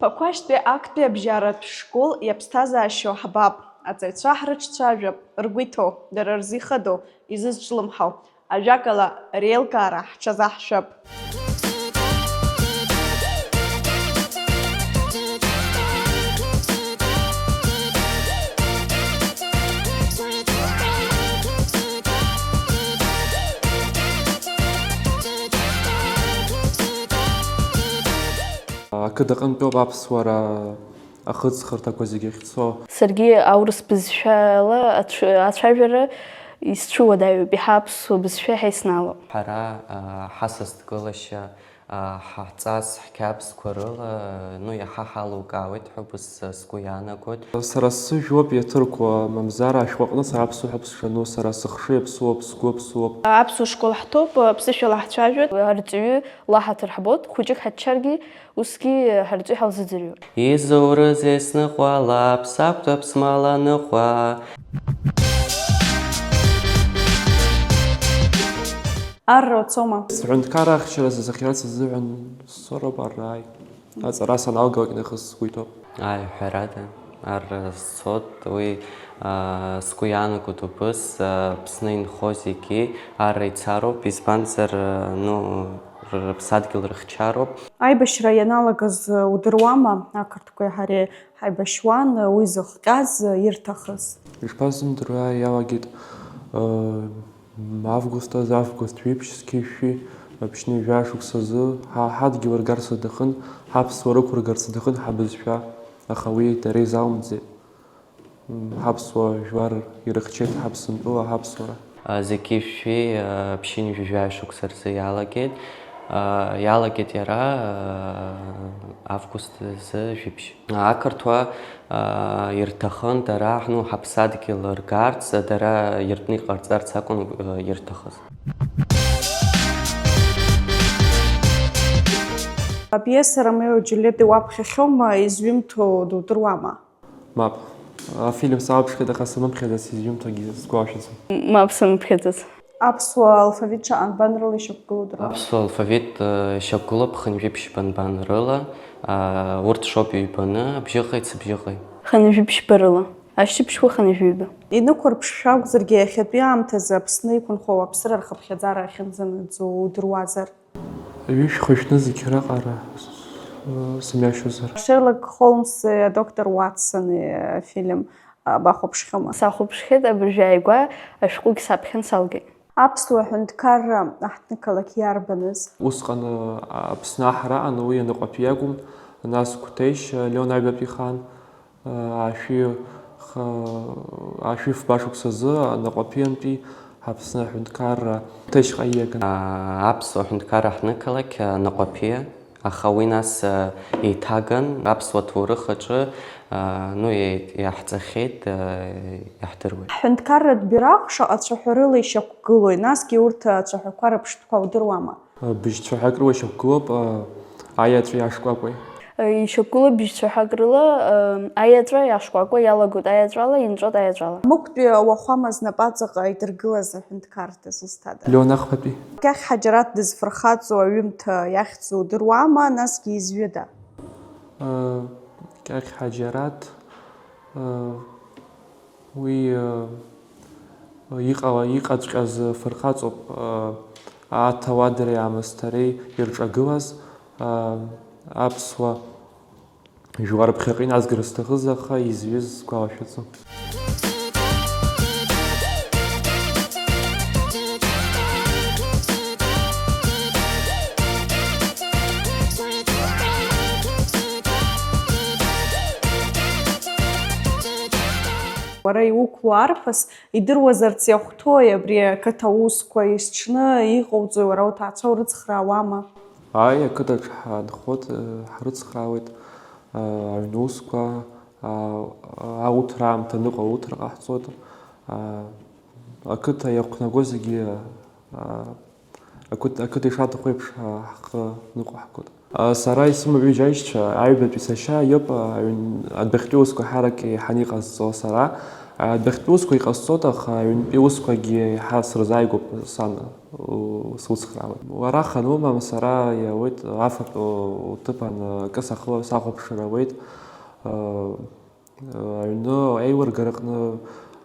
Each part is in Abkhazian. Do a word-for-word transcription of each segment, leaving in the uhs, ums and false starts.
Ԥақәашьтәи актәи абжьаратә школ иаԥсҭазаашьоу ҳбап, аҵаҩцәа ҳрыҿцәажәап, ргәы иҭоу, дара рзы ихадоу, изызҿлымҳау, ажәакала, реилкаара ҳҽазаҳшәап. Ақыҭа аҟынтәоуп аԥсуара ахыҵхырҭақәа зегьы ахьцо. Саргьы аурыс бызшәала ацә-, ацәажәара исцәыуадаҩуп, еиҳа аԥсуа бызшәа еиҳа иснаалоит. Ҳара, а, ҳасасдкылашьа, а, ҳаҵас, ҳқьабзқәа рыла, ну, иаҳа ҳалукаауеит ҳәа убыс, а, сгәы иаанагоит. Сара сыжәлоуп иаҭырқәа, мамзар ашәҟәы аҟны сара аԥсуа ҳәа бсшану, сара сыхшыҩ аԥсуоуп, сгәы аԥсуоуп. Аԥсуа школ ҳҭоуп, ԥсышәала ҳцәажәоит. Арҵаҩы лаҳаҭыр ҳбоит, хәыҷык ҳаччаргьы, усгьы ҳарҵаҩы ҳалзыӡырҩуеит. Изурызеи сныҟәалап, сақәтәап смал аныҟәа. Арра уцома? Сҳәынҭқарра ахьчара сзыхиарц азыҳәан сцароуп аррааи. Аҵара саналгалак нахыс сгәы иҭоуп. Ааи, ҳәарада, арра сцот, уи, аа, сгәы иаанагоит убыс, аа, Аԥсны инхо зегьы арра ицароуп, избанзар, аа, ну, р-, рыԥсадгьыл рыхьчароуп. Аибашьра ианалагаз удыруама, ақырҭқәеи ҳареи ҳаибашьуан, уи зыхҟьаз, ирҭахыз? Ишԥасзымдыруеи, иалагеит, э, август азы, август ҩаԥшь зқьи жәшәи, аԥшьни жәаа шықәсазы, ҳа ҳадгьыл ргарц аҭахын, ҳаԥсуа рықәыргарц аҭахын ҳабызшәа, аха уи дара изалымҵит. М, ҳаԥсуа жәлар ирыхьчеит ҳаԥсынтәыла ҳаԥсуара. А, зқьи жәшәи, а, ԥшьынҩажәи жәаҩа шықәса рзы иалагеит. А, иалагеит иара, а, август азы жәиԥшь. Ақырҭуа, а, ирҭахын дара, ну, ҳаԥсадгьыл ргарц, дара иртәны иҟарҵарц акәын, а, ирҭахыз. Апиеса Ромео Џьулиет иуаԥхьахьоума, изҩымҭоу дудыруама? Мап. Афильм салаԥшхьеит, аха самыԥхьаӡац, изҩымҭагьы сгәалашәаӡом. Мап, самыԥхьаӡац. Аԥсуа алфавит шаҟа нбан рыла ишьақәгылоу удыруама? Аԥсуа алфавит, э, ишьақәгылоуп хынҩажәи ԥшьба нбан рыла. А, урҭ шоуп ҩбаны, абжьыҟеи цыбжьыҟеи. Хынҩажәи ԥшьба рыла. Ашьшьыԥшьқәа хынҩажәи ҩба. Инықәырԥшшәа акәзаргьы, иахьатәи аамҭазы Аԥсны иқәынхо ауааԥсыра рхыԥхьаӡара ахьынӡанаӡо удыруазар? Ҩышә-хышә зны зегь раҟара, э, сымҩашьозар. Шерлок Холмси адоктор Уатсони афильм, а, бахәаԥшхьоума? Сахәаԥшхьеит, абыржәы ааигәа ашәҟәыгь саԥхьан салгеит. Аԥсуа ҳәынҭқарра аҳҭнықалақь иарбаныз? Усҟан, э, Аԥсны аҳра аҟан уи аныҟәатәи акәын, нас Қәҭешь, э, Леон Аҩбатәи ихаан. Ашәи х-, ашәи фба шықәсазы Анаҟәаԥиантәи Аԥсны аҳәынҭқарра Қәҭешьҟа ииаган. Аԥсуа ҳәынҭқарра ҳнықалақь Анаҟәаԥиа, аха уи нас, а, еиҭаган, аԥсуа ҭоурых аҿы, а, ну, иа-, иаҳҵахьеит, а, иаҳдыруеит. Ҳҳәынҭқарратә бираҟ шаҟа цәаҳәарыла ишьақәгылои, насгьы урҭ ацәаҳәақәа рыԥштәқәа удыруама? Быжьцәаҳәак рыла ишьақәгылоуп, аиаҵәеи ашкәакәеи. Ишьақәгылоуп быжьцәаҳәак рыла, аиаҵәа, ашкәакәа, иалагоит аиаҵәала, инҵәоит аиаҵәала. Мықәтәи ауахәама знапаҵаҟа идыргылаз аҳәынҭқарра дызусҭада? Леон Ахԥатәи. Кьахь Ҳаџьараҭ дызфырхаҵоу аҩымҭа иахьӡу удыруама, насгьы изҩыда? Кьахь Ҳаџьараҭ, Уи, э, иҟала-, иҟаҵәҟьаз фырхаҵоуп, э, аҭауадареи аамысҭареи ирҿагылаз, э, аԥсуа жәлар ԥхьаҟа иназгар сҭахыз, аха изҩыз сгәалашәаӡом. Уара иуқәлоу арԥыс идыруазарц иахәҭои абри ақыҭа аусқәа, есҽны иҟауҵои, уара уҭаацәа урыцхраауама? Ааи, ақыҭаҿ ҳаанхоит, ҳрыцхраауеит, аҩны усқәа, ауҭра аамҭа аныҟало ауҭра ҟаҳҵоит, ақыҭа иақәнаго зегьы Ақыҭ-, ақыҭа ишаҭаху еиԥш, а, ҳхы ныҟәаҳгоит. А, сара исымоуп ҩыџьа аишьцәа, аҩбатәи сашьа иоуп, а, аҩн-, адәахьтәи усқәа ҳарак еиҳаны иҟазҵо сара, Адәахьтәи усқәа иҟасҵоит, аха аҩнтәи усқәагьы еиҳа сырзааигәоуп, сан, у-, суцхраауеит. Уара хан умам, сара иауеит, афатә уҭыԥан акы сахылар сахәаԥшыр ауеит. Аҩны аилыргараҟны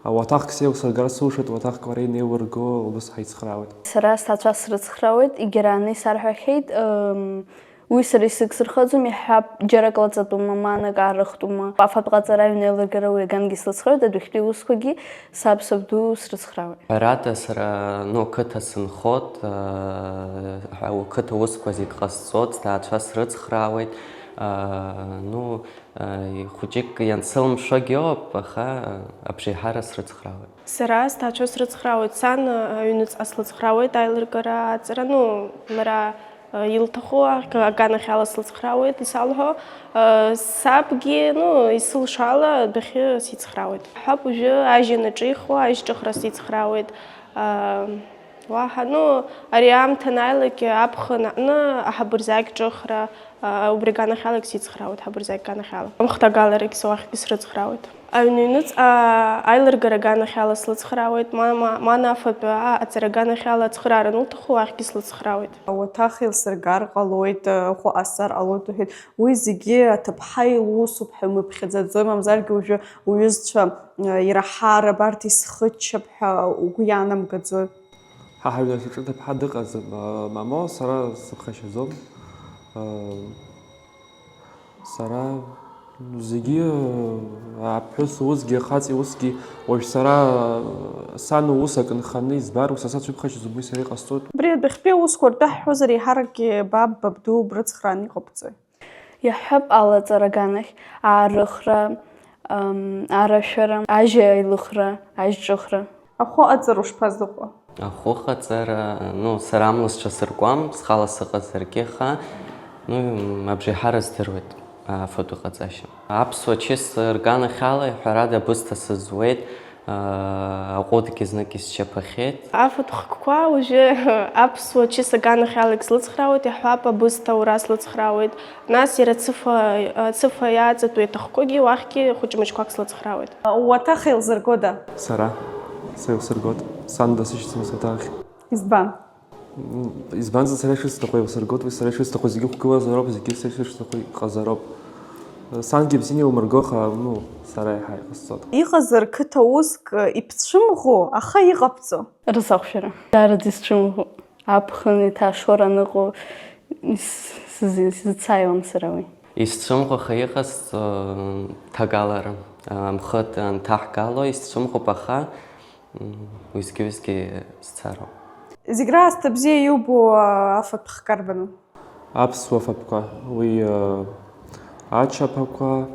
уаҭахк сеилсыргар сылшоит, уаҭахк уара инеилырго убас ҳаицхраауеит. Сара сҭаацәа срыцхраауеит, егьырҭ исарҳәахьеит, м, уи сара исыгсырхаӡом, иаҳҳәап, џьарак лаҵатәума, ма анак аарыхтәума. Афатә ҟаҵара аҩны аилыргара уи агангьы слыцхраауеит, адәахьтәи усқәагьы саб сабду срыцхраауеит. Ҳәарада, сара, ну, қыҭа сынхот, э, ҳәа, қыҭа усқәа зегь ҟасҵот, сҭаацәа срыцхраауеит, э, ну, э, хәыҷык иансылымшогьы ыҟоуп, аха, э, абжеиҳара срыцхраауеит. Сара сҭаацәа срыцхраауеит, сан, э, аҩныҵҟа слыцхраауеит, аилыргара аҵара, ну, лара, э, илҭаху ак-, аганахьала слыцхраауеит, исалҳәо, э, сабгьы, ну, исылшо ала адәахьы сицхраауеит. Ҳәап, уажәы ажьи анаҿихуа, ажьҿыхра сицхраауеит. Э, уаҳа, ну, ари аамҭа анааилак, аԥхын аҟны аҳабырзаҟь ҿыхра, э, убри аганахьалагь сицхраауеит, аҳабырзаҟь аганахьала. Амхҭагаларагь са уахьгьы срыцхраауеит. Аҩны аҩныҵҟа аилыргара аганахьала слыцхраауеит, ма, ма, ма афатә а-, аҵара аганахьала ацхыраара анылҭаху уахьгьы слыцхраауеит. Ауаҭах еилсыргар ҟалоит, ахәы ҟасҵар ҟалоит уҳәеит. Уи зегьы аҭыԥҳа илусуп ҳәа умыԥхьаӡаӡои, мамзаргьы уажәы уҩызцәа, э, ираҳар, абарҭ исхыччап ҳәа угәы иаанамгаӡои? Ҳа ҳаҩнаҿы аҭыԥҳа дыҟаӡам, э, мамоу, сара сыԥхашьаӡом. Э, Сара зегьы, аԥҳәыс усгьы, ахаҵа усгьы, уажә сара, сан уус акы нханы избар, ус аса сыԥхашьаӡом, уи сара иҟасҵоит. Убри адәахьтәи аусқәа ртәы ҳҳәозар, еиҳаракгьы баб, бабду брыцхрааны иҟабҵои? Иаҳҳәап, алаҵара аганахь, аарыхра, ам, арашәара, ажь аилыхра, ажь ҿыхра. Ахәы аҵара ушԥазыҟоу? Ахәы ҟаҵара, ну, сара амла сҽасыркуам, схала сыҟазаргьы, аха, ну, абжеиҳара здыруеит афатә ҟаҵашьа. Аԥсуа чыс рганахьала, ҳәарада, абысҭа сызуеит, аҟәыдгьы знык исчаԥахьеит. Афатә хкқәа уажәы аԥсуа чыс аганахьалагь слыцхраауеит, иаҳҳәап, абысҭа аура слыцхраауеит. Нас иара ацыфа, ацыфа иааҵатәу иаҭахқәоугьы уахьгьы хәыҷы-мыҷқәак слыцхраауеит. Уаҭах еилзыргода? Сара. Са еилсыргоит. Сан дасышьҭӡом саҭахь. Избан? М, избанзар, сара ишысҭаху еилсыргоит, уи сара ишысҭаху зегьы ықәгылазароуп, зегьы са ишысҭаху иҟазароуп. Сангьы бзианы илмырго, аха, ну, сара еиҳа иҟасҵоит. Иҟазар қыҭа уск ибцәымӷу, аха иҟабҵо? Рысахәшәара. Даараӡа исцәымӷуп. Аԥхын еиҭа ашора аныҟоу ис-, сыз-, сзыцааиуам сара уи. Исцәымӷу, аха иҟасҵо, ҭагалара. Амхы анҭаҳгало исцәымӷуп, аха, м, уеизгьы-уеизгьы сцароуп. Зегь раасҭа бзиа иубо афатә хкы арбану? Аԥсуа фатәқәа, уи, э, ачаԥақәа,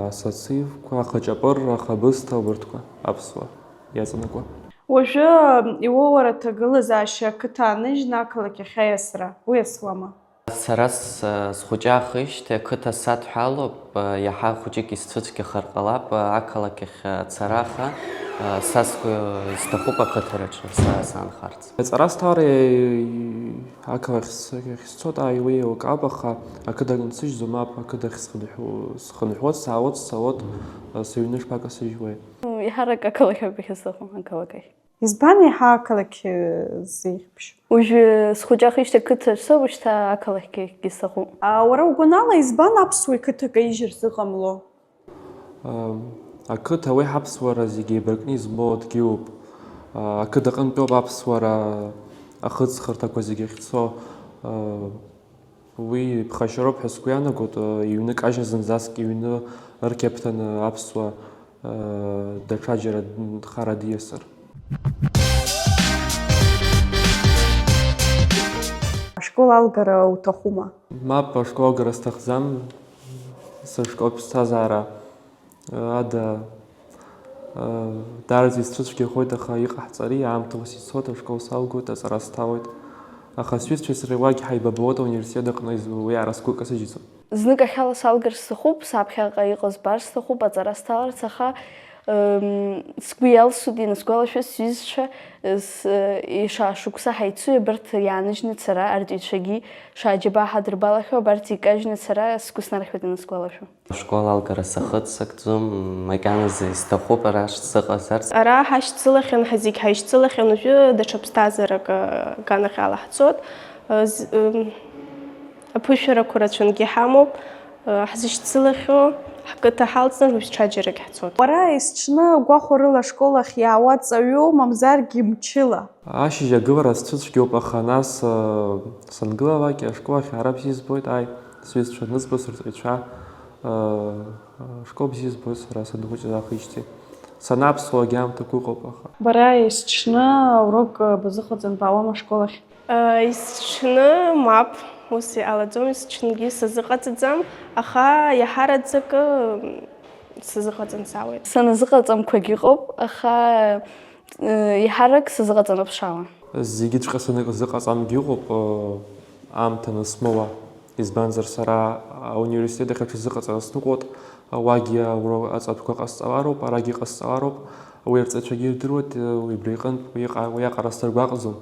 асацифқәа, ахаҷапырра, ахабысҭа, убырҭқәа аԥсуа иаҵанакуа. Уажәы иууоу уара аҭагылазаашьа ақыҭа ааныжьны ақалақь ахь аиасра, уиасуама? Сара с-, схәыҷы аахижьҭеи ақыҭа садҳәалоуп, иаҳа хәыҷык исцәыцәгьахар ҟалап ақалақь ахь ацара, аха са сгәы исҭахуп ақыҭараҿы са саанхарц. Аҵара сҭар, ақалақь с-, ахь сцот, ааи, уи еилкаап, аха ақыҭа ансыжьӡом, мап, ақыҭахь схынҳәу-, схынҳәуот, саауот, сцаот, сыҩны шԥакасыжьуеи? Еиҳарак ақалақь ауп иахьысҭаху, ақалақь ахь. Избан еиҳа ақалақь, э, зеиӷьбшьо? Уажәы схәыҷы аахижьҭеи ақыҭаҿ соуп, шьҭа ақалақьгьы сҭахуп. А, уара угәанала, избан аԥсуа иқыҭа каижьыр зыҟамло? Ам, ақыҭа уи ҳаԥсуара зегьы еибаркны избо дгьылуп. А, ақыҭа аҟынтәоуп аԥсуара ахыҵхырҭақәа зегьы ахьцо. А, Уи ԥхашьароуп ҳәа сгәы иаанагоит, иҩны кажьра зынӡаск иҩны ырқьаԥҭаны аԥсуа, даҽаџьара хара диасыр. Ашкол алгара уҭахума? Мап, ашкол алгара сҭахӡам, сышколтә ԥсҭазаара ада, даараӡа исцәыцәгьахоит, аха иҟаҳҵари, аамҭа ус ицоит, ашкол салгоит, аҵара сҭалоит. Аха сҩызцәеи сареи уагь ҳаибабоит ауниверситет аҟны, уи ара сгәы касыжьӡом. Знык ахьала салгар сҭахуп, саԥхьаҟа иҟаз збар сҭахуп, аҵара сҭаларц, аха Сгәы иалсуеит, ианысгәалашәа, сҩызцәа, ишаашықәса ҳаицу, абарҭ иааныжьны ацара, арҵаҩцәагьы шаџьабаа ҳадырбалахьоу, абарҭ икажьны ацара сгәы снархьуеит ианысгәалашәа. Ашкол алгара сахыццакӡом, макьаназы исҭахуп ара сзыҟазарц. Ара ҳашьцылахьан, ҳазегь ҳаишьцылахьан, уажәы даҽа ԥсҭазаарак аганахьала ҳцоит. Аԥышәарақәа рацәангьы ҳамоуп. Ҳзышьцылахьоу ҳқыҭа ҳалҵны уажә ҽаџьарагь ҳцоит. Уара есҽны гәахәарыла ашкол ахь иаауа ҵаҩу, мамзаргьы мчыла? Ашьыжь агылара сцәыцәгьоуп, аха нас, сангылалак, ашкол ахь ара бзиа збоит, ааи, сҩызцәа нызбо, сырҵаҩцәа, ашкол бзиа збоит сара санхәыҷыз аахижьҭеи. Санаԥсуагь аамҭақәа ыҟоуп, аха. Бара есҽны аурок базыҟаҵан баауама ашкол ахь? Есҽны мап, ус иҟалаӡом, есҽынгьы сазыҟаҵаӡам, аха иаҳараӡакы сазыҟаҵан саауеит. Саназыҟаҵамқәагь ыҟоуп, аха еиҳарак сазыҟаҵан аԥшаауа. Зегьыҵәҟьа саназыҟаҵамгьы ыҟоуп, аамҭа анысмоуа, избанзар сара ауниверситет ахь аҽазыҟаҵара сныҟәоит, уагьы аурок аҵатәқәа ҟасҵалароуп, арагьы ҟасҵалароуп, уи арҵаҩцәагьы ирдыруеит, убри аҟынтә уи аҟара сдыргәаҟӡом.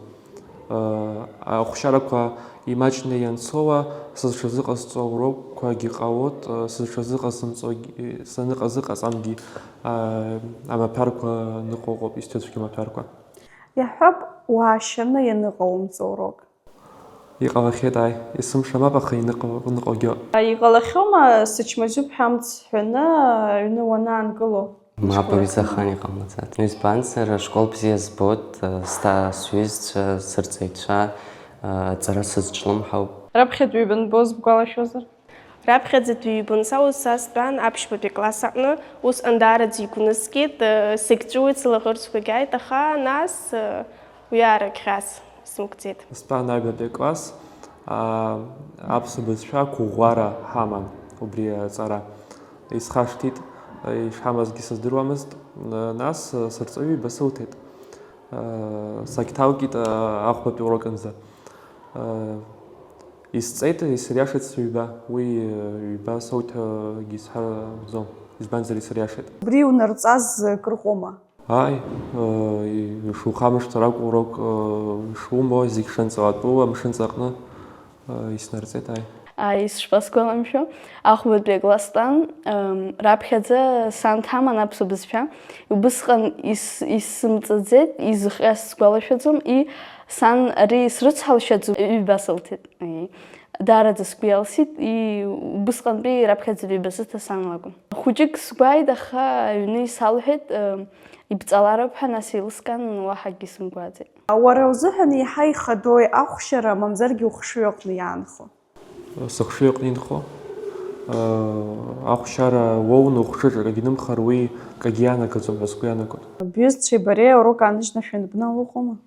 Ахәшьарақәа имаҷны ианцоуа, сызҽазыҟазҵо аурокқәагьы ҟалоит, сызҽазыҟазымҵогь-, саныҟазыҟаҵамгьы, амаҭәарқәа ныҟәо ыҟоуп, исҭыҵәгьоу амаҭәарқәа. Иаҳҳәап, уаашьаны ианыҟаумҵо аурок. Иҟалахьеит, ааи, есымша мап, аха иныҟо-, ныҟәогьы. Иҟалахьоума, сычмазаҩуп ҳәа амц ҳәаны аҩны уанаанкыло? Мап, аҩыза ахаан иҟамлаӡац. Избанзар, ашкол бзиа збоит, сҭа-, сҩызцәа, сырҵаҩцәа, аҵара сызҿлымҳауп. Раԥхьатәи ҩба анбоз бгәалашәозар? Раԥхьаӡатәи ҩба анса ус са стәан аԥшьбатәи акласс аҟны, усҟан даараӡа игәныскит, сагьҵәыуеит, сылаӷырӡқәагь ааит, аха нас, уиарагь хьаас. Сымгӡеит. Стәан аҩбатәи акласс, аа, аԥсуа бызшәа қәыӷәӷәара ҳаман, убри аҵара исхашҭит, ишҳамазгьы сыздыруамызт, нас сырҵаҩы ҩба сылҭеит. Сагьҭалкит ахәбатәи урокынӡа. Исҵеит, исыриашеит сыҩба, уи ҩба соуҭагьы исҳәаӡом, избанзар исыриашеит. Убри унарҵаз акыр ыҟоума? Ааи, ишухамышҭыр акәу, урок шумоу, зегь шынҵалатәу амшынҵа аҟны иснарҵеит, ааи. Ааи, ишԥасгәаламшәо, ахәбатәи акласс стәан, раԥхьаӡа сан дҳаман аԥсуа бызшәа, убысҟан ис-, исымҵаӡеит, изыхҟьаз сгәалашәаӡом, и сан ари срыцҳалшьаӡом, ҩба сылҭеит. Ааи. Даараӡа сгәы иалсит, и-, убысҟантәи раԥхьаӡатәи ҩба сыҭа сан лакәын. Хәыҷык сгәааит, аха аҩны исалҳәеит, э, ибҵалароуп ҳәа, нас еилыскаан, уаҳа акгьы сымгәааӡеит. Уара узыҳәан еиҳа ихадои ахәшьара, мамзаргьы ухшыҩ аҟны иаанхо? Сыхшыҩ аҟны инхо, э, ахәшьара уоуны ухшыҩ аҿы акгьы нымхар, уи акгьы ианагаӡом ҳәа сгәы иаанагоит. Бҩызцәеи бареи аурок ааныжьны шәаныбнал уҟоума?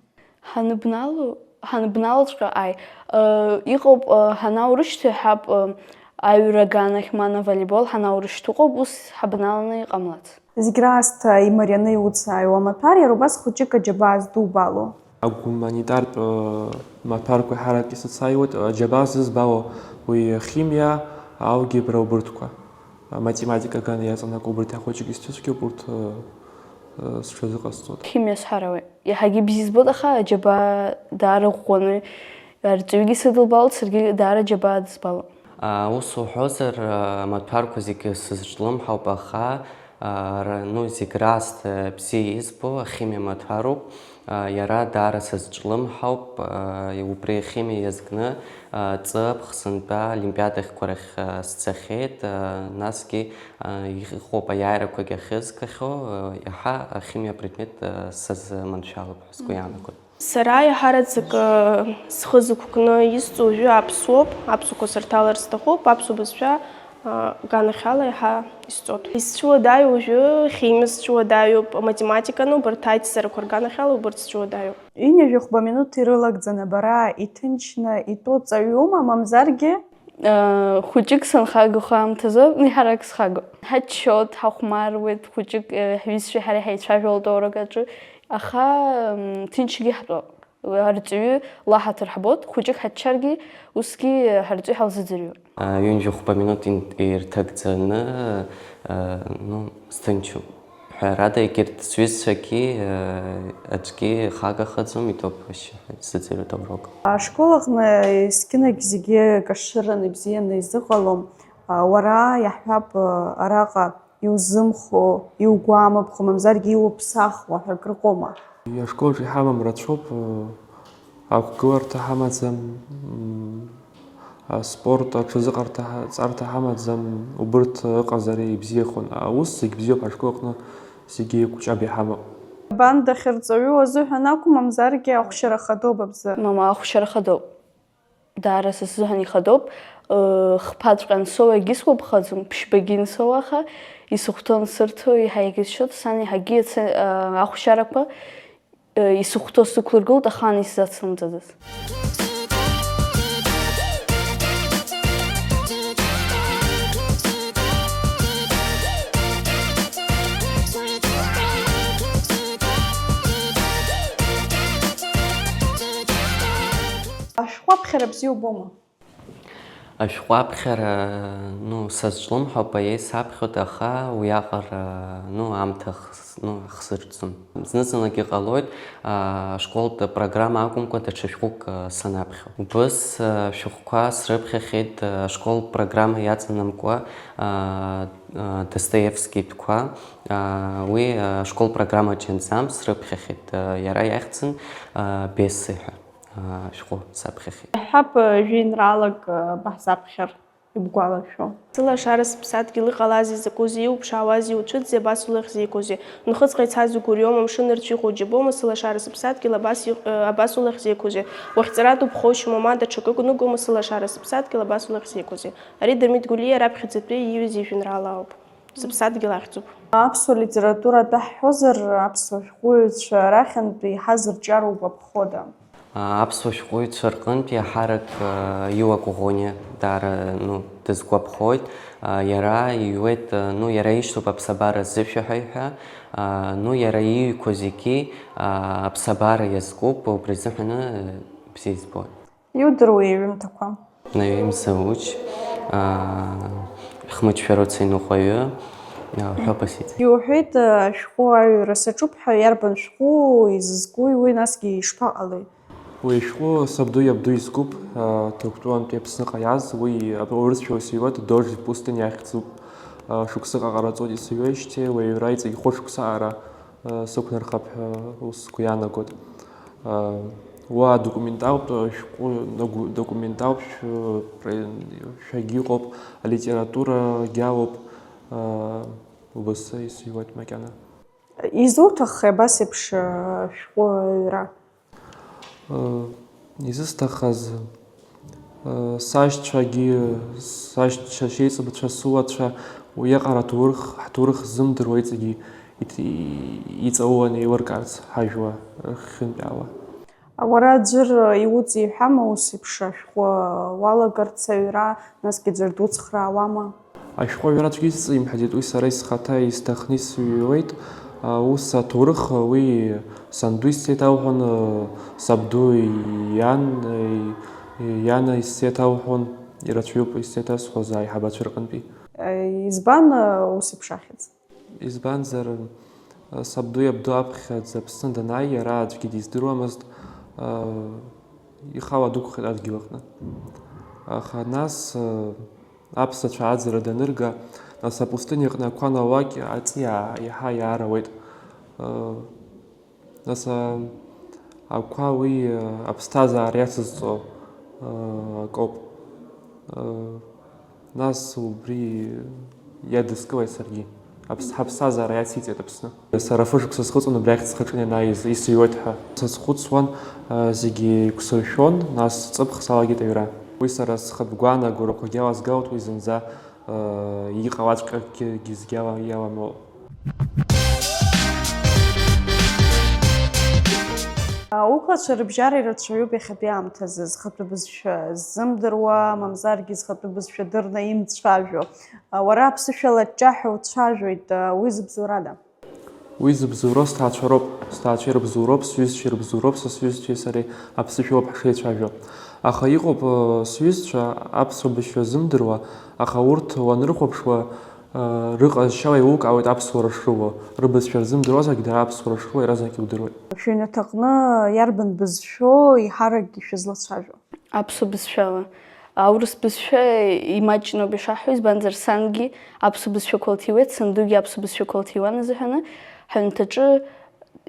Ҳаныбналу, ҳаныбналҵәҟьа, ааи, ыы, иҟоуп, ыы, ҳанаурышьҭ иҳәап, ыы, аҩра аганахь, ма на волейбол ҳанаурышьҭ ыҟоуп, ус ҳабналаны иҟамлац. Зегь раасҭа имарианы иуцааиуа амаҭәар, иара убас хәыҷык аџьабаа здубало. Агуманитартә, ыы, маҭәарқәа ҳарак исыцааиуеит, аџьабаа зызбало уи ахимиа, алгебра убырҭқәа. Аматематика аган иаҵанакуа убарҭ ахәыҷык исцәыцәгьоуп, урҭ, ы, ы, сҽазыҟасҵоит. Химиа сҳәар ауеит. Иаҳагьы бзиа збоит, аха аџьабаа даара ӷәӷәаны арҵаҩгьы сыдылбалоит, саргьы даара аџьабаа дызбалоит. А, ус уҳәозар, а, амаҭәарқәа зегьы сызҿлымҳауп, аха, а, ра-, ну, зегь раасҭа бзиа избо ахимиа маҭәароуп. Иара даара сазҿлымҳауп, убри ахимиа иазкны ҵыԥх сынтәа олимпиадахьқәа рахь сцахьеит, насгьы иҟоуп аиааирақәагьы ахьызгахьоу, иаҳа ахимиа апредмет сазманшәалоуп ҳәа сгәы иаанагоит. Сара иаҳараӡак схы зықәкны исҵо уажәы аԥсуоуп, аԥсуақәа сырҭалар сҭахуп, аԥсуа бызшәа Аганахьала иаҳа исҵоит. Исцәыуадаҩу уажәы химиа сцәыуадаҩуп, аматематика, ну, убарҭ аиццарақәа рганахьала убарҭ сцәыуадаҩуп. Ҩынҩажәи хәба минуҭ ирылагӡаны бара иҭынчны итәоу ҵаҩума, мамзаргьы? Э, хәыҷык санхагахо аамҭазы, ҳарак схагоуп. Ҳаччоит, ҳахәмаруеит, хәыҷык, э, ҳҩызцәеи ҳареи ҳаицәажәалоит аурок аҿы, аха, м, ҭынчгьы ҳтәоуп. Арҵаҩы лаҳаҭыр ҳбоит, хәыҷык ҳаччаргьы, усгьы ҳарҵаҩы ҳалзыӡырҩуеит. Ҩынҩажәи хәба минуҭ ин-, ирҭагӡаны, ну, сҭынчуп. Ҳәарада, егьырҭ сҩызцәагьы, э, аӡәгьы ихагахаӡом, итәоуп ашьшьыҳәа сзыӡырҩуеит аурок. Ашкол аҟны есқьынагь зегьы кашыран ибзианы изыҟалом. Уара, иаҳҳәап, араҟа иузымхо, иугәамыԥхо, мамзаргьы иуԥсахуа ҳәа акрыҟоума? Ашколаҿ иҳамам рацәоуп, ақәгыларҭа ҳамаӡам, аспорт аҽазыҟарҭа ҵарҭа ҳамаӡам, убырҭ ыҟазар ибзиахон. Аус зегь бзиоуп ашкол аҟны, зегьы еиқәҷаб иҳамоуп. Абан дахьырҵаҩу азыҳәан акәу, мамзаргьы ахәшьара хадоуп абзы? Мама, ахәшьара хадоуп. Даара са сзыҳәан ихадоуп. Хԥаҵәҟьа ансоу егьысгәаԥхаӡом, ԥшьбагьы ансоу, аха исыхәҭоу ансырҭо еиҳа егьысшьоит. Сан еиҳагьы иацы ахәшьарақәа исыхәҭоу сықәлыргылт, ахаан исзацлымҵаӡац. Ашәҟәы аԥхьара бзиа убома? Ашәҟәы аԥхьара, ну, сазҿлымҳауп, аиеи саԥхьоит, аха уиаҟара, ну, аамҭа ахс-, ну, ахсырӡом. Зны-зынлагьы ҟалоит, аа, ашколтә программа акәымкәа даҽа шәҟәык, аа, санаԥхьо. Убыс, аа, шәҟәқәа срыԥхьахьеит, аа, ашколтә программа иаҵанамкуа, аа, аа, Достоевски итәқәа, аа, уи, аа, ашколтә программаҿ ианӡам, срыԥхьахьеит, аа, иара иахьӡын, аа, Бесы ҳәа. Ашәҟәы саԥхьахьеит. Иаҳҳәап, жәеинраалак баҳзаԥхьар ибгәалашәо. Сылашара сыԥсадгьыл, иҟалазеи, закәызеи, иуԥшаауазеи, уцәыӡзеи, абас улахь зеиқәузеи? Унхыҵҟа ицаз угәырҩома, амшын рцәа ихәыҷы боума, сылашара сыԥсадгьыл, абас иҟ-, абас улахь зеиқәузеи? Уахьҵара дубхоушьома, ма даҽакык уныгәома, сылашара сыԥсадгьыл, абас улахь зеиқәузеи? Ари Дырмит Гәлиа раԥхьаӡатәи ииҩыз ижәеинраала ауп. Сыԥсадгьыл ахьӡуп. Аԥсуа литература атәы ҳҳәозар, аԥсуа шәҟәыҩҩцәа рахьынтә еиҳа зырҿиароу угәаԥхода? Аԥсуа шәҟәыҩҩцәа рҟынтә иаҳарак Иуа Коӷониа даара, ну, дысгәаԥхоит. Иара иҩуеит, ну, иара ишьҭоуп аԥсабара зышәаҳәаҩ ҳәа. Ну, иара иҩқәа зегьы аԥсабара иазкуп, убри азыҳәаны бзиа избоит. Иудыруеи иҩымҭақәа? Наҩеи Мзауч, Хмыҷ Шәарыца иныҟәаҩы, Ҳәоба Сиӡ. Иуҳәеит, ашәҟәы аҩра саҿуп ҳәа, иарбан шәҟәу, изызкуи уи, насгьы ишԥаҟалеи? Уи ашәҟәы сабду иабду изкуп, Ҭырқәтәылантәи Аԥсныҟа иааз, уи аурысшәа ус иуеит, Дождь в пустыне ахьӡуп. Шықәсык аҟара ҵуеит исыҩуеижьҭеи, уи аҩра иҵегь хәышықәса аҟара сықәнархап ҳәа ус сгәы иаанагоит. Уа документалтә шәҟәы, документалтә шәагьы ыҟоуп, алитературагьы алоуп, убасы исыҩуеит макьана. Изуҭаххеи абас еиԥш шәҟәы аҩра? Изысҭахыз, сашьцәагьы, сашьцәа шеиҵбацәа, сыуацәа уиаҟара аҭоурых, ҳҭоурых ззымдыруа иҵегьы иҭ-, иҵауланы еилыркаарц ҳажәла рхьынтә ала. Уара аӡәыр иуҵеиҳәама ус еиԥш ашәҟәы уалагарц аҩра, насгьы ӡәыр дуцхраауама? Ашәҟәы аҩра аӡәгьы исзеимҳәаӡеит, уи сара исхаҭа исҭахны исҩуеит. Ус аҭоурых, уи санду исзеиҭалҳәон, сабду иан, иана исзеиҭалҳәон, ирацәаҩуп исзеиҭасҳәоз аиҳабацәа рҟынтәи. Избан ус еиԥш ахьӡ? Избанзар, сабду иабду аԥхьаӡа Аԥсны данааи, иара аӡәгьы диздыруамызт, ихала дықәхеит адгьыл аҟны. Аха нас, аԥсацәа аӡара данырга, нас апустыниаҟны ақәа анауак аҵиаа иаҳа иаарауеит. Нас, ақәа уи аԥсҭазаара иацызҵо акоуп. Нас убри иадыскылеит саргьы. Аԥс-, ҳаԥсҭазаара иациҵеит Аԥсны. Сара фышықәса схыҵуан убри ахьӡ схаҿы ианааиз, исыҩуеит ҳәа. Сазхәыцуан, зегьы еиқәсыршәон, нас ҵыԥх салагеит аҩра. Уи сара схатә гәаанагорақәагь алазгалоит, уи зынӡа иҟалаҵәҟьагьы гьызгьала иаламоуп. Уқәлацәа рыбжьара ирацәаҩуп иахьатәи аамҭазы, зхатәы бызшәа ззымдыруа, мамзаргьы зхатәы бызшәа дырны имцәажәо. Уара аԥсышәала ҷҷаҳәа уцәажәоит, уи зыбзоурада? Уи зыбзоуроу сҭаацәа роуп, сҭаацәа ирыбзоуроуп, сҩызцәа ирыбзоуроуп, са сҩызцәеи сареи аԥсышәа ауп ҳшеицәажәо. Аха иҟоуп, сҩызцәа аԥсуа бызшәа ззымдыруа, аха урҭ уанрыхәаԥшуа, Рыҟазшьала еилукаауеит аԥсуара шрылоу, рыбызшәа рзымдыруазаргьы дара аԥсуара шрылоу иаразнак иудыруеит. Шәыҩнаҭаҟны иарбан бызшәоу еиҳаракгьы шәызлацәажәо? Аԥсуа бызшәала. Аурыс бызшәа имаҷноуп ишаҳҳәо, избанзар, сангьы аԥсуа бызшәақәа лҭиуеит, сандугьы аԥсуа бызшәақәа лҭиуан азыҳәаны, ҳаҩнаҭаҿы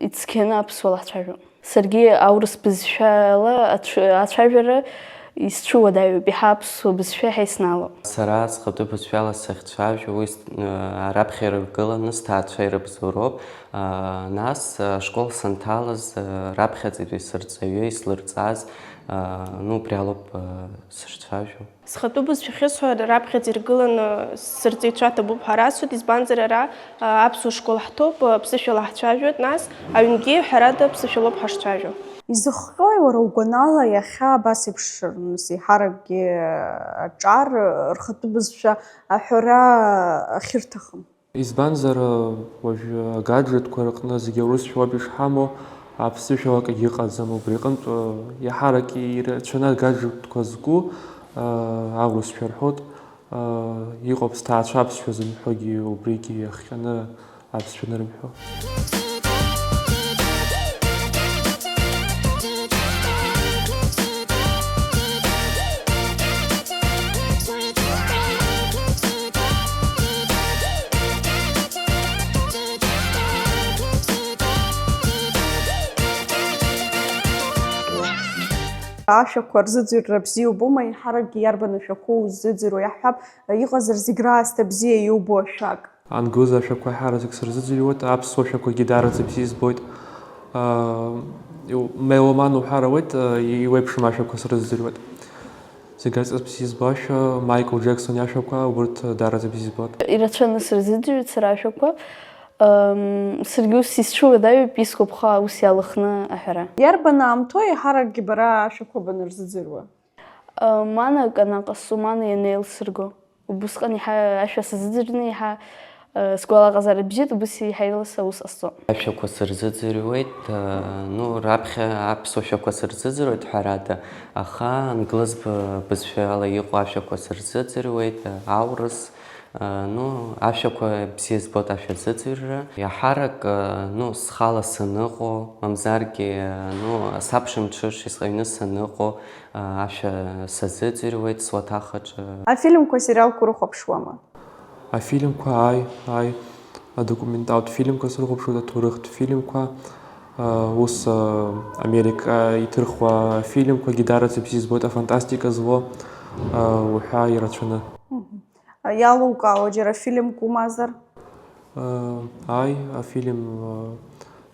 ицқьаны аԥсуала ҳцәажәон. Саргьы аурыс бызшәала ацәажәара исцәуадаҩуп, еиҳа аԥсуа бызшәа еиҳа иснаалоит. Сара схатәы бызшәала сахьцәажәо, уи раԥхьа иргыланы сҭаацәа ирыбзоуроуп. Нас ашкол санҭалаз, раԥхьаӡатәи сырҵаҩы ислырҵаз, ну, убри алоуп сышцәажәо. Схатәы бызшәа ахьысҳәо раԥхьаӡа иргыланы сырҵаҩцәа ҭабуп ҳәа расҳәоит, избанзар, ара, а, аԥсуа школ ҳҭоуп, а, ԥсышәала ҳцәажәоит, нас аҩнгьы, ҳәарада, ԥсышәалоуп ҳашцәажәо. Изыхҟьои, уара угәанала, иахьа абас еиԥш, нас, еиҳаракгьы аҿар рхатәы бызшәа аҳәара ахьырҭахым? Избанзар, уажәы агаджетқәа рыҟны зегьы аурысшәа ауп ишҳамоу, аԥсышәала акгьы ыҟаӡам. Убри аҟынтә, иаҳарак ирацәаны агаджетқәа зку, аурысшәа рҳәоит, иҟоуп зҭаацәа аԥсшәа зымҳәогьы, убригьы иахҟьаны аԥсшәа анырымҳәо. Ашәақәа рзыӡырҩра бзиа убома? Еиҳаракгьы иарбан ашәақәоу уззыӡырҩуа? Иаҳҳәап, иҟазар зегь раасҭа бзиа иубо ашәак. Англыз ашәақәа ҳараӡак сырзыӡырҩуеит, аԥсуа шәақәагьы даараӡа бзиа избоит. Аа, иу-, меломан уҳәар ауеит, аа, и-, иуеиԥшым ашәақәа срызыӡырҩуеит. Зегь раҵкыс бзиа избо ашәа, Майкл Џьексони ашәақәа, урҭ даараӡа бзиа избоит. Ирацәаны сырзыӡырҩуеит сара ашәақәа. Ам, саргьы ус исцәуадаҩуп, исгәаԥхо аус иалахны аҳәара. Иарбан аамҭоу еиҳаракгьы бара ашәақәа банырзыӡырҩуа? Ам, маанак анаҟасҵо, маана ианеилсырго. Убысҟан еиҳа ашәа сазыӡырҩны, еиҳа, э, сгәалаҟазаара бзиоит, убыс еиҳа ирлас аус ҟасҵо. Ашәақәа сырзыӡырҩуеит, э, ну, раԥхьа аԥсуа шәақәа сырзыӡырҩуеит, ҳәарада, аха англыз б-, бызшәала иҟоу ашәақәа сырзыӡырҩуеит, э, аурыс, э, ну, ашәақәа бзиа збоит ашәа зыӡырҩра. Иаҳарак, э, ну, схала саныҟоу, мамзаргьы, э, ну, саԥшәымҽыш исҟаҩны саныҟоу, ашәа сазыӡырҩуеит суаҭах аҿы. Афильмқәа, асериалқәа урыхәаԥшуама? Афильмқәа, ааи, ааи. Адокументалтә фильмқәа срыхәаԥшуеит, аҭоурыхтә фильмқәа. Ус, Америка иҭырхуа афильмқәагьы даараӡа бзиа збоит, афантастика злоу уҳәа ирацәаны. Мгм. Иалукаауа џьара фильмк умазар? Ааи, афильм,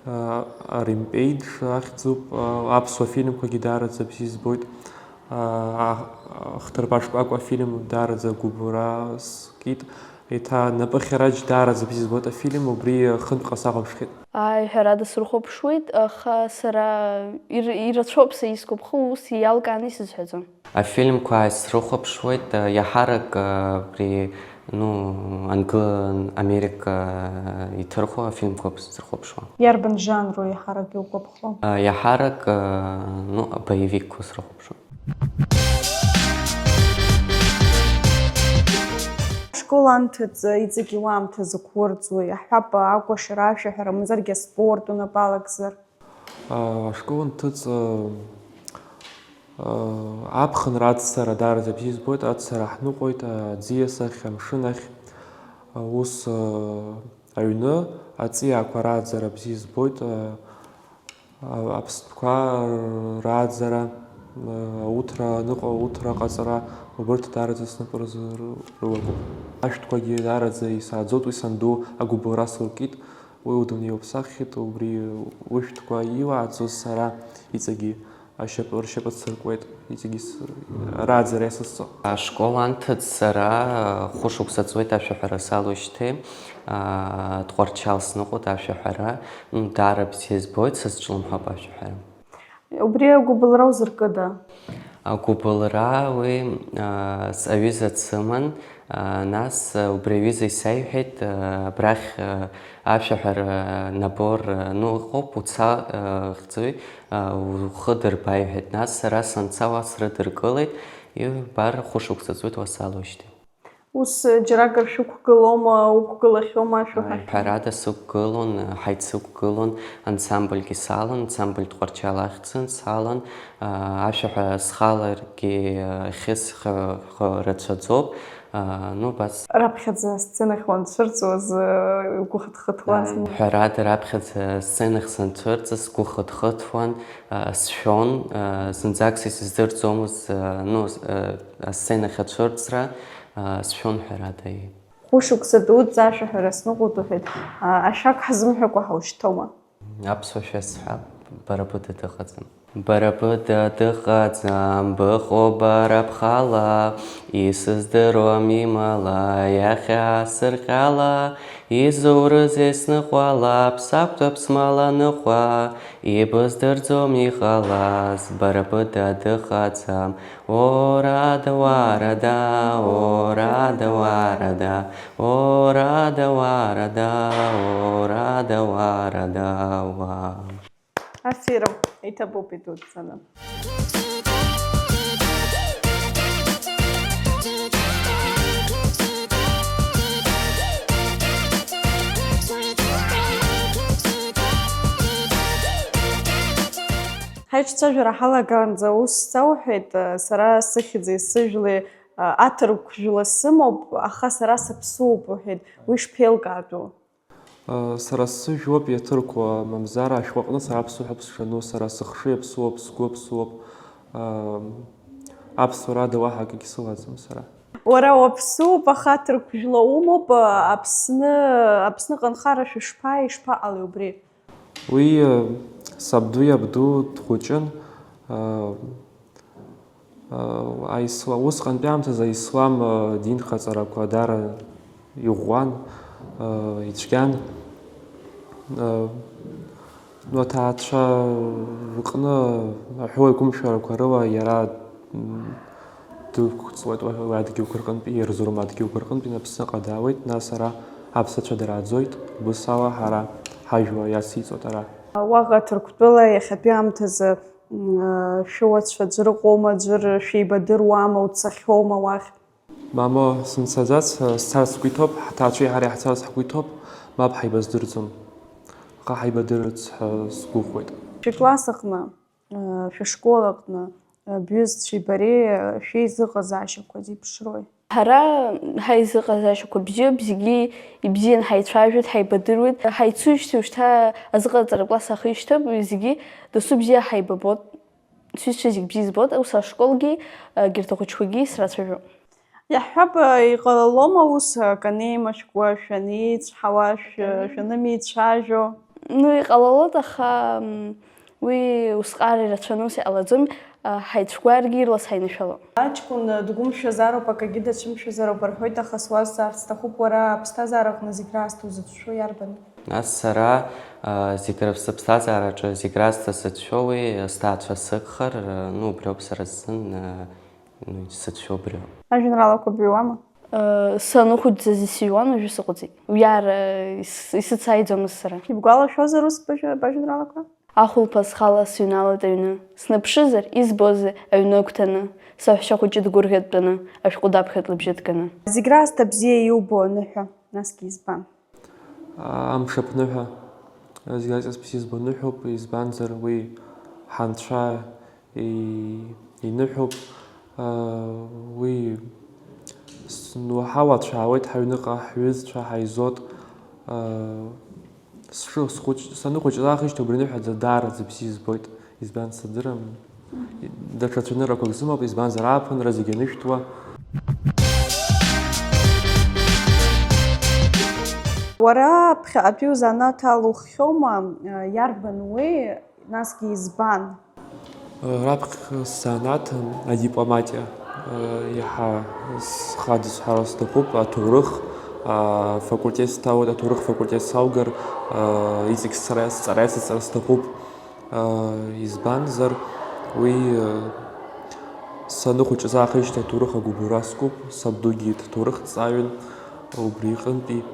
а, Ремпеидж ахьӡуп, а, аԥсуа фильмқәагьы даараӡа бзиа збоит. А, а, Хҭырԥа шкәакәа афильм даараӡа гәыбылра скит. Еиҭа Напы хьараџь даараӡа бзиа збоит афильм, убри хынтәҟа сахәаԥшхьеит. Ааи, ҳәарада, срыхәаԥшуеит, аха сара ир-, ирацәоуп са исгәаԥхо, ус иалкааны исызҳәаӡом. Афильмқәа ааи срыхәаԥшуеит, иаҳарак, абри, ну, Англ-, Америка иҭырхуа афильмқәа срыхәаԥшуа. Иарбан жанру иаҳарак иугәаԥхо? Иаҳарак, ну, боевикқәа срыхәаԥшуа. Ашкол анҭыҵ иҵегь уаамҭа зықәурӡуеи? Иаҳҳәап, акәашара, ашәаҳәара, мамзаргьы аспорт унапалакзар? Ашкол анҭыҵ, аԥхынра аццара даараӡа бзиа збоит, аццара ҳныҟәоит, аӡиас ахь, амшын ахь. Ус, аҩны аҵиаақәа рааӡара бзиа збоит, аԥстәқәа рааӡара, ауҭра аныҟа, ауҭра аҟаҵара, убырҭ даараӡа снапы рзы рылагоуп. Ашәҭқәагьы даараӡа исааӡоит, уи санду агәыбылра сылкит. Уи удунеи уаԥсахит, убри ушәҭқәа илааӡоз сара иҵегьы ашьапы, ршьапы сыркуеит, иҵегьы с-, рааӡара иасызҵо. Ашкол анҭыҵ сара хәышықәса ҵуеит ашәаҳәара салоушьҭеи, аа, Тҟәарчал сныҟәоит ашәаҳәара, м, даара бзиа збоит, сазҿлымҳауп ашәаҳәара. Убри агәыбылра узыркыда? Агәыбылра уи, а, с-, аҩыза дсыман, а, нас, а, убри аҩыза исаиҳәеит, а, абрахь, а, ашәаҳәара набор, а, ну, ыҟоуп, уца, а, хьӡуи, а, ухы дырба, иҳәеит. Нас сара санца уа срыдыркылеит, ибар хәышықәса ҵуеит уа салоушьҭеи. Ус џьаракыр шәықәгылома, уқәгылахьоума ашәаҳәа? Ааи, ҳәарада, сықәгылон, ҳаицықәгылон, ансамбльгьы салан, ансамбль Тҟәарчал ахьӡын салан, ашәаҳәа схаларгьы хьысҳәа рацәаӡоуп, ну, убас. Раԥхьаӡа асценахь уанцәырҵуаз угәы хыҭхыҭуазма? Ааи, ҳәарада, раԥхьаӡа асценахь санцәырҵыз сгәы хыҭхыҭуан, сшәон, зынӡак са исыздырӡомызт, ну, асценахь ацәырҵра, сшәон ҳәарада, ии. Хәышықәса дуӡӡа ашәаҳәара сныҟәоит уҳәеит, ашәак ҳазымҳәакәа ҳаушьҭоума? Аԥсуа шәа сҳәап, бара быда дыҟаӡам. Бара быда дыҟаӡам, быҟоуп бара бхала, исыздыруам имала, иахьа сырҟьала, изурызеи сныҟәала, бсақәтәап смала ныҟәа, ибыздырӡом иҟалаз, бара быда дыҟаӡам, Орада, уарада, орада, уарада, орада, уарада, орада, уарада, уа. Аффирм, иҭабуп идуӡӡаны. Ҳаиҿцәажәара ҳалагаанӡа ус сауҳәеит, сара сыхьӡи сыжәлеи, аҭырқә жәла сымоуп, аха сара саԥсуоуп уҳәеит, уи шԥеилкаатәу? Сара сыжәлоуп иаҭырқәа, мамзар ашәҟәы аҟны сара аԥсуа ҳәа сшану, сара сыхшыҩ аԥсуоуп, сгәы аԥсуоуп, аԥсуарада уаҳа акгьы сылаӡам сара. Уара уаԥсуоуп, аха аҭырқә жәла умоуп, Аԥсны, Аԥсныҟа анхара шәышԥааи, ишԥаҟалеи убри? Уи сабду иабду дхәыҷын, аисла-, усҟантәи аамҭазы аислам динхаҵарақәа даара иӷәӷәан, ицәгьан. Ну, аҭаацәа рҟны аҳәоу агәымшәарақәа рыла иара дықәҵуеит уи адгьылқәа рҟынтәи, Ерзурум адгьылқәа рҟынтәи Аԥсныҟа даауеит, нас ара аԥсацәа дарааӡоит, убыс ала ҳара ҳажәла иациҵоит ара. Уаҟа Ҭырқәтәыла иахьатәи аамҭазы шәыуацәа аӡәыр ыҟоума, аӡәыр шәеибадыруама, уцахьоума уахь? Мамоу, сымцаӡац, сцарц сгәы иҭоуп, ҳҭаацәеи ҳареи ҳцарц ҳгәы иҭоуп, мап ҳаибаздырӡом. Аха ҳаибадырырц ҳәа сгәыӷуеит. Шәыкласс аҟны, шәышкол аҟны, бҩызцәеи бареи шәеизыҟазаашьақәа зеиԥшрои? Ҳара ҳаизыҟазаашьақәа бзиоуп, зегьы ибзиан ҳаицәажәоит, ҳаибадыруеит. Ҳаицуижьҭеи ушьҭа азыҟаҵара класс ахишьҭоуп, зегьы дасу бзиа ҳаибабот. Сҩызцәа зегь бзиа избоит, ус ашколгьы, егьырҭ ахәыҷқәагьы срацәажәо. Иаҳҳәап, иҟалалома ус, акы анеимашәкуа, шәанеицәҳауа, шә-, шәанымеицәажәо? Ну, иҟалалоит, аха, м, уи усҟар ирацәаны ус иҟалаӡом, а, ҳаицәгәааргьы ирлас ҳаинышәало. Аҷкәын дгәымшәазароуп, акагьы дацәымшәазароуп рҳәоит, аха суазҵаарц сҭахуп, уара аԥсҭазаараҟны зегь раасҭа узыцәшәо иарбану? Нас сара, а, зегь рыԥсыԥсҭазаараҿы зегь раасҭа сыцәшәо уи, сҭаацәа сыгхар, а, ну, убриоуп сара сзын, а, ну, сыцәшәо убриоуп. Ажәеинраалақәа быҩуама? Э, саныхәыҷӡаз исыҩуан, уажәы сыҟаӡеит. Уи ара ис-, исыцааиӡомызт сара. Ибгәалашәозар ус бажәа-, бажәеинраалақәа? Ахәылԥаз схала сыҩналеит аҩны. Снаԥшызар, избозеи, аҩны агәҭаны? Саҳәшьа хәыҷы дгәырӷьа дтәаны, ашәҟәы даԥхьоит лыбжьы ҭганы. Зегь раасҭа бзиа иубо аныҳәа, насгьы избан? Амш аԥныҳәа, зегь раҵкыс бзиа избо ныҳәоуп, избанзар уи ҳанцәа и-, иныҳәоуп. Уи с-, уаҳа уацәаауеит ҳаҩныҟа, ҳҩызцәа, ҳаизот. Сшы-, схәыҷ-, саныхәыҷыз аахижьҭеи убри ныҳәаӡа даараӡа бзиа избоит, избан сыздырам. Даҽа цәаныррақәак сымоуп, избанзар ааԥынра зегь анышәҭуа. Уара ԥхьаҟатәи узанааҭ алуххьоума? Иарбан уи, насгьы избан? Раԥхьа сзанааҭ адипломатиа иаҳа схы адысҳәара сҭахуп, аҭоурых афакультет сҭалоит, аҭоурых афакультет салгар иҵегь сцара, сҵара иацысҵара сҭахуп. Избанзар, уи саныхәыҷыз аахижьҭеи аҭоурых агәыбылра аскуп, сабдугьы ҭоурыхҭҵааҩын, убри иҟынтәи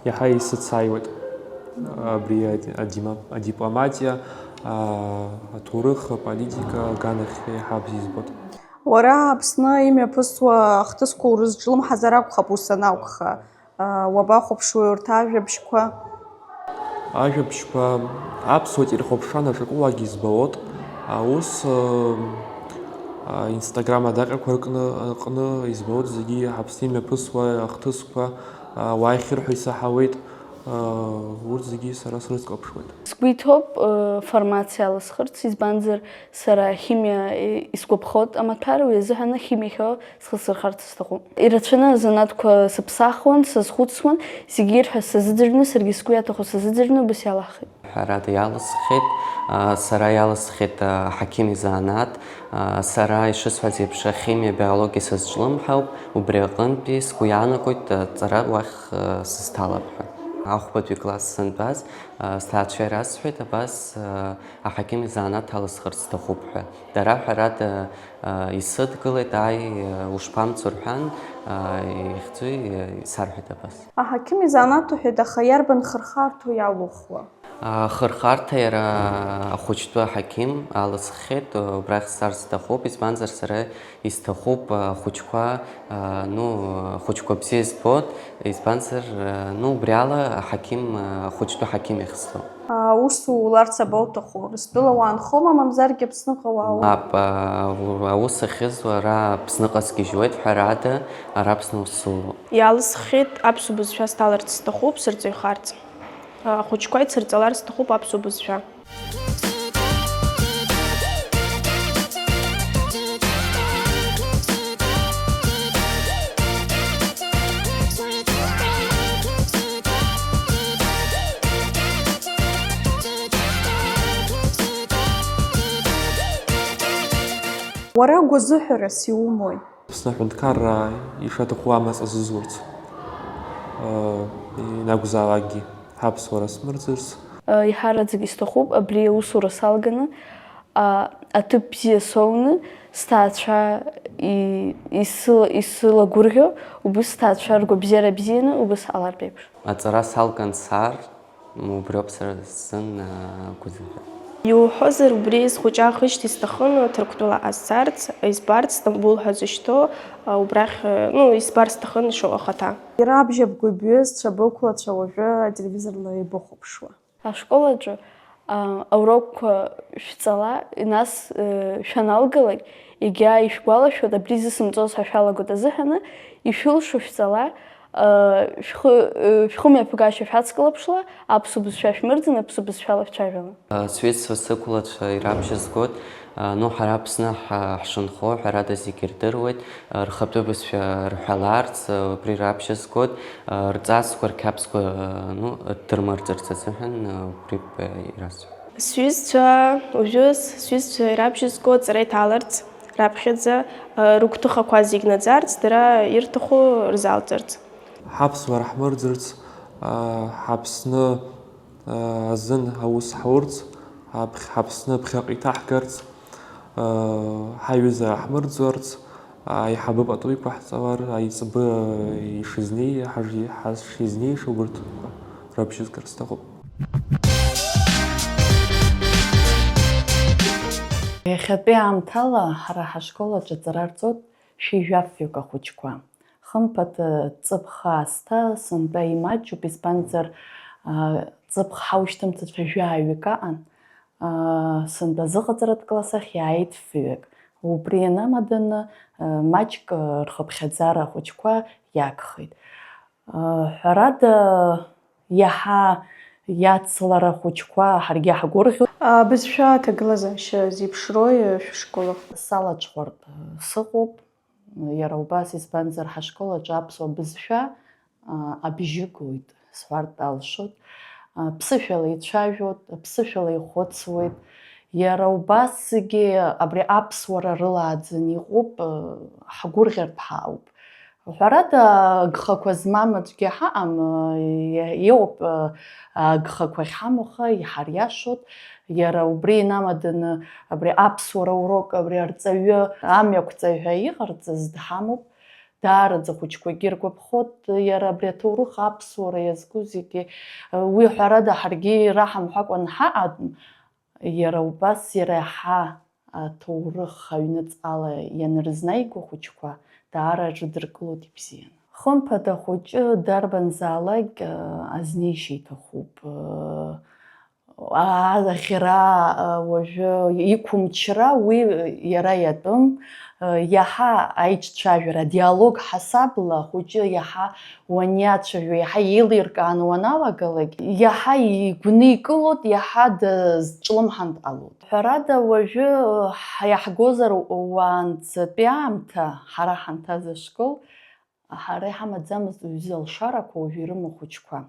иаҳа исыцааиуеит абри ади-, адима-, адипломатиа, а, аҭоурых, аполитика аганахь иаҳа бзиа избоит. Уара Аԥсны имҩаԥысуа ахҭысқәа урызҿлымҳазар акәхап ус анакәха. Уабахәаԥшуеи урҭ ажәабжьқәа? Ажәабжьқәа аԥсуа телехәаԥшра аҿакы уагь избауоуп. Аус, Instagram адаҟьақәа ркны, аҟны избауоуп зегьы Аԥсны имҩаԥысуа ахҭысқәа, уаа ахьырҳәо исаҳауеит. Урҭ зегьы сара срыцклаԥшуеит. Сгәы иҭоуп, формациа алысхырц, избанзар, сара ахимиа исгәаԥхоит, амаҭәар уи азыҳәан ахимиахьоу схы сырхарц сҭахуп. Ирацәаны азанааҭқәа сыԥсахуан, сазхәыцуан, зегьы ирҳәаз сазыӡырҩны, саргьы сгәы иаҭаху сазыӡырҩны убас иалаҳхит. Ҳәарада, иалысхит, сара иалысхит аҳақьым изанааҭ, сара ишысҳәаз еиԥш ахимиа, биологиа сазҿлымҳауп, убри аҟынтәи сгәы иаанагоит аҵара уахь сызҭалап ҳәа. Ахәбатәи класс сантәаз, сҭаацәа ирасҳәеит абас, аҳақьым изанааҭ алысхырц сҭахуп ҳәа. Дара, ҳәарада, исыдгылеит, ааи, ушԥамцо рҳәан, ихьӡуи, исарҳәеит абас. Аҳақьым изанааҭ уҳәеит, аха иарбан хырхарҭоу иалухуа? Ахырхарҭа иара ахәыҷтәы аҳақьым алысххьеит, убрахь сцар сҭахуп, избанзар, сара исҭахуп ахәыҷқәа, ну, ахәыҷқәа бзиа збоит, избанзар, ну, убри ала аҳақьым, ахәыҷтәы ҳақьым иахьсҭоу. Аус ууларц абауҭаху? Урыстәыла уаанхома, мамзаргьы Аԥсныҟа уаауа? Мап, аус ахьызуа ара Аԥсныҟа сгьежьуеит, ҳәарада, ара Аԥсны аус сылоуп. Иалысххьеит, аԥсуа бызшәа сҭаларц сҭахуп, сырҵаҩхарц. Ахәыҷқәа ицырҵалар сҭахуп аԥсуа бызшәа. Уара гәазыҳәарас иумои? Аԥсны аҳәынҭқарра ишаҭаху амаҵ азызурц, инакәзаалакгьы ҳаԥсуара смырӡырц. Еиҳараӡак исҭахуп абри аусура салганы, аҭыԥ бзиа соуны, сҭаацәа исылагәырӷьо, убыс сҭаацәа ргәабзиара бзианы убыс ҟалартә еиԥш. Аҵара салган саар, Убриоуп сара сзын агәызыҳәа. Иуҳәозар, убри схәыҷаахижьҭеи сҭахын Ҭырқәтәыла ҟасҵарц, избарц Стамбул ҳәа зышьҭоу, убрахь, ну, избар сҭахын шаҟа хаҭа. Ирабжьабго бҩызцәа бықәлацәа уажәы ателевизорла еибыхәаԥшуа. Ашкол аҿы, а, аурокқәа шәҵала, нас, э, шәаналгалак, егьа ишәгәалашәоит, абри зысымҵоз ҳәа шәалагоит азыҳәаны, ишәылшо шәҵала, Шәхы, шәхымҩаԥгашьа шәацклаԥшла, аԥсуа бызшәа шәмырӡын, аԥсуа бызшәала шәцәажәала. Сҩызцәа сықәлацәа ирабжьазгоит, ну, ҳара Аԥсны ҳа-, ҳшынхо, ҳәарада, зегьы рдыруеит, рхатәы бызшәа рҳәаларц, убри рабжьазгоит, рҵасқәа, рқьабзқәа, ну, дырмырӡырц азыҳәан, убри ирасҳәоит. Сҩызцәа, уажәы сҩызцәа ирабжьазго аҵара иҭаларц, раԥхьаӡа, рыгәҭыхақәа зегь наӡарц, дара ирҭаху рзалҵырц. Ҳаԥсуара ҳмырӡырц, ҳаԥсны азын аус ҳаурц, ҳаԥхьа Аԥсны ԥхьаҟа иҭаҳгарц, ҳаҩыза ҳмырӡуарц, аиҳабы пату иқәаҳҵалар, аиҵбы ишизнеи, ҳашизнеиша, убарҭ рыбжьызгарц сҭахуп. Иахьатәи аамҭала ҳара ҳашкол аҿы аҵара рҵоит шәи жәафҩык ахәыҷқәа. Хымԥада, ҵыԥх аасҭа сынтәа имаҷуп, избанзар, ҵыԥх ҳаушьҭымҭацәа жәаҩык аҟан, сынтәа азыҟаҵаратә класс ахь иааит фҩык. Убри ианамаданы, маҷк рхыԥхьаӡара ахәыҷқәа иагхеит. Ҳәарада, иаҳа иацлара ахәыҷқәа ҳаргьы ҳгәырӷьоит. Абызшәа аҭагылазаашьа зеиԥшрои шәышкол аҟны? Салаҽхәартә сыҟоуп. Иара убас, избанзар, ҳашкол аҿы аԥсуа бызшәа, а, абжьы гоит, сҳәартә алшоит. А, ԥсышәала ицәажәоит, ԥсышәала ихәыцуеит. Иара убасгьы абри аԥсуара рылааӡаны иҟоуп, а, ҳгәырӷьартә ҳаауп. Ҳәарада, агхақәа змам аӡәгьы ҳаҟам, а, иа-, иоуп, а, агхақәа ахьҳамоу, аха иҳариашоит. Иара убри инамаданы абри аԥсуара урок, абри арҵаҩы, амҩақәҵаҩ ҳәа иҟарҵаз дҳамоуп. Даараӡа ахәыҷқәагьы иргәаԥхоит иара абри аҭоурых аԥсуара иазку зегьы. Уи, ҳәарада, ҳаргьы ираҳамҳәакәа анҳаҟам, иара убас иара иаҳа аҭоурых аҩныҵҟала ианырзнаиго ахәыҷқәа даара рыдыркылоит ибзианы. Хымԥада, ахәыҷы дарбанзаалак, э, азнеишьа иҭахуп. Э, аӷьра, э, уажәы иқәымчра уи иара иатәым. Э, иаҳа аиҿцәажәара, адиалог ҳасабла ахәыҷы иаҳа уаниацәажәо, иаҳа еилиркааны уаналагалак, иаҳа игәникылоит, иаҳа дазҿлымҳан дҟалоит. Ҳәарада, уажәы, ҳ-, иаҳгозар, уаанӡатәи аамҭа, ҳара ҳанҭаз ашкол, ҳара иҳамаӡамызт ҩыза алшарақәа уажә ирымоу ахәыҷқәа.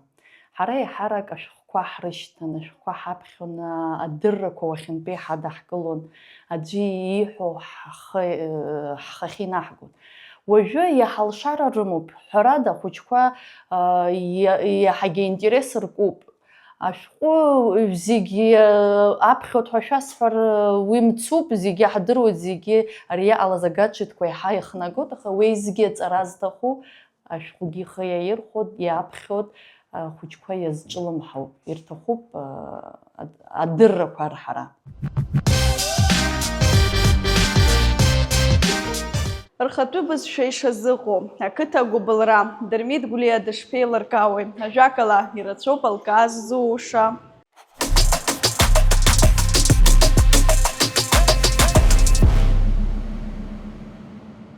Ҳара еиҳарак ашәҟәқәа ҳрышьҭан, ашәҟәқәа ҳаԥхьон, адыррақәа уахьынтәи ҳадаҳкылон, аӡәы ииҳәо ҳхы, ҳхахьы инаҳгон. Уажәы иаҳа алшара рымоуп, ҳәарада, ахәыҷқәа, а, иа-, иаҳагьы аинтерес ркуп. Ашәҟәы зегьы аԥхьоит ҳәа шәасҳәар, уи мцуп, зегьы ҳдыруеит, зегьы ари иҟалаз агаджетқәа иаҳа ихнагоит, аха уеизгьы аҵара зҭаху, ашәҟәгьы ихы иаирхәоит, иаԥхьоит, ахәыҷқәа иазҿлымҳауп, ирҭахуп, а, адыррақәа арҳара. Рхатәы бызшәа ишазыҟоу, ақыҭа агәыбылра, Дырмит Гәлиа дышԥеилыркаауеи? Ажәакала, ирацәоуп алкаа ззууша.